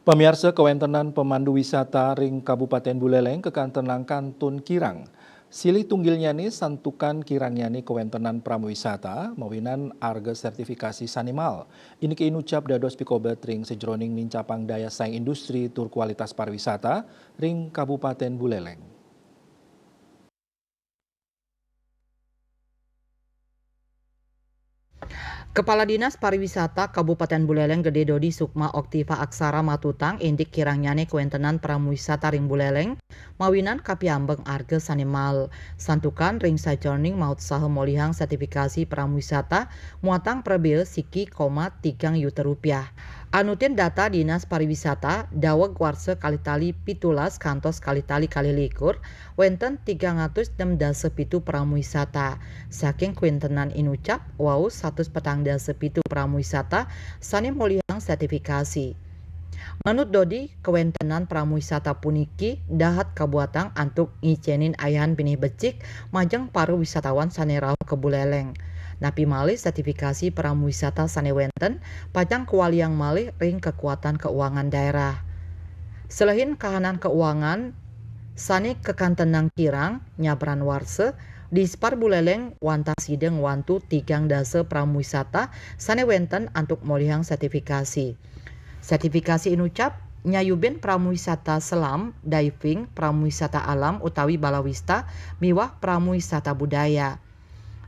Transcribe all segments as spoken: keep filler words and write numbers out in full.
Pamiarsa, kawéntenan pemandu wisata ring Kabupatén Buléléng kakantenang kantun kirang. Silih tunggilnyané santukan kirangnya kawentenan pramu wisata, mawinan arga sertifikasi sané mael. Ini inucap dados pikobet ring sajeroning nincapang daya saing industri tur kualitas pariwisata ring Kabupatén Buléléng. Kepala Dinas Pariwisata Kabupaten Buleleng Gede Dodi Sukma Oktiva Aksara matutang indik kirangnyané kawentenan pramu wisata ring Buleleng mawinan kapiambeng arga sané mael. Santukan ring sajeroning mautsaha molihang sertifikasi pramu wisata muatang prabéa siki koma tigang yuta rupiah. Anutin data Dinas Pariwisata, daweg warsa kalih tali pitulas kantos kalih tali kalih likur, wénten tigang atus nem dasa pitu pramu wisata. Saking kawentenan inucap, wau satus patang dasa pitu pramu wisata sané molihang sertifikasi. Manut Dodi, kawentenan pramu wisata puniki dahat kabuatang antuk ngicénin ayahan pinih becik majeng para wisatawan sané rauh ka Buleleng. Napi malih sertifikasi pramu wisata sané wénten pacang kawaliang malih ring kakuatan kauangan daerah. Selehin kahanan kauangan sané kakantenang kirang nyabran warsa, Dispar Buleleng wantah sida ngwantu tigang dasa pramu wisata sané wénten antuk molihang sertifikasi. Sertifikasi inucap nyayubin pramu wisata selam, diving, pramu wisata alam utawi balawista, miwah pramu wisata budaya.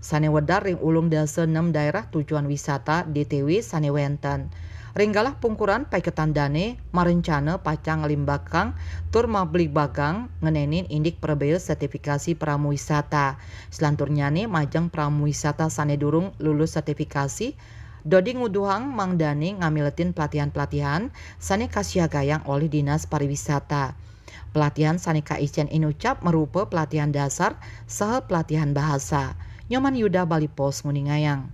Sané wedar ring ulung dasa nem daerah tujuan wisata, D T W, sané wénten. Ring galah pungkuran paiketan dané marencana pacang nglimbakang tur mablibagang ngenénin indik prabéa sertifikasi pramu wisata. Selanturnyané majeng pramu wisata sané durung lulus sertifikasi, Dodi nguduhang mangdané ngamiletin pelatihan-pelatihan sané kasiagayang olih Dinas Pariwisata. Pelatihan sané kaicén inucap marupa pelatihan dasar saha pelatihan bahasa. Nyoman Yuda, Bali Post, nguningayang.